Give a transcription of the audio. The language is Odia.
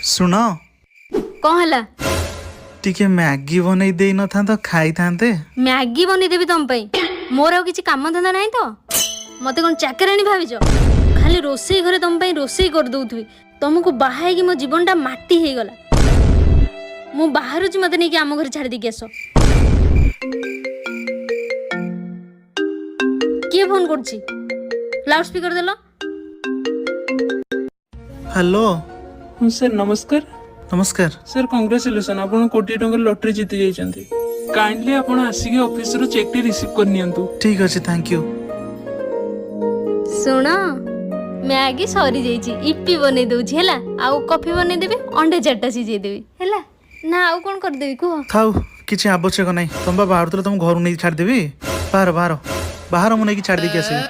ଶୁଣ। କ'ଣ ହେଲା? ଟିକେ ମ୍ୟାଗି ବନେଇ ଦେଇ ନଥାନ୍ତ, ଖାଇଥାନ୍ତେ। ମ୍ୟାଗି ବନେଇଦେବି ତମ ପାଇଁ? ମୋର ଆଉ କିଛି କାମ ଧନ୍ଦା ନାହିଁ ତ? ମତେ କ'ଣ ଚାକରାଣୀ ଭାବିଛ? ଖାଲି ରୋଷେଇ ଘରେ ତମ ପାଇଁ ରୋଷେଇ କରିଦଉଥିବି? ତମକୁ ବାହା ହେଇକି ମୋ ଜୀବନଟା ମାଟି ହେଇଗଲା। ମୁଁ ବାହାରୁଛି, ମତେ ନେଇକି ଆମ ଘରେ ଛାଡ଼ି ଦେଇକି ଆସ। କିଏ ଫୋନ କରୁଛି? ଲାଉଡ ସ୍ପିକର ଦେଲ। ହ୍ୟାଲୋ। ହଁ ସାର୍, ନମସ୍କାର। ନମସ୍କାର। ସାର୍, କଂଗ୍ରାଚୁଲେସନ୍, ଆପଣ କୋଟିଏ ଟଙ୍କାର ଲଟେରୀ ଜିତି ଯାଇଛନ୍ତି। କାଇଣ୍ଡଲି ଆପଣ ଆସିକି ଅଫିସରୁ ଚେକ୍ଟି ରିସିଭ୍ କରିନିଅନ୍ତୁ। ଠିକ ଅଛି, thank you. ଶୁଣ, ମ୍ୟାଗି ସରିଯାଇଛି, ଇପି ବନେଇ ଦଉଛି ହେଲା। ଆଉ କଫି ବନେଇଦେବି, ଅଣ୍ଡା ଚାରିଟା ସିଝେଇଦେବି, ହେଲା ନା? ଆଉ କ'ଣ କରିଦେବି କୁହ? ଥାଉ, କିଛି ଆବଶ୍ୟକ ନାହିଁ। ତମେ ବା ବାହାରୁଥିଲ, ତମ ଘରୁ ନେଇକି ଛାଡ଼ିଦେବି। ବାହାର, ବାହାର, ବାହାର, ମୁଁ ନେଇକି ଛାଡ଼ି ଦେଇକି ଆସିବି।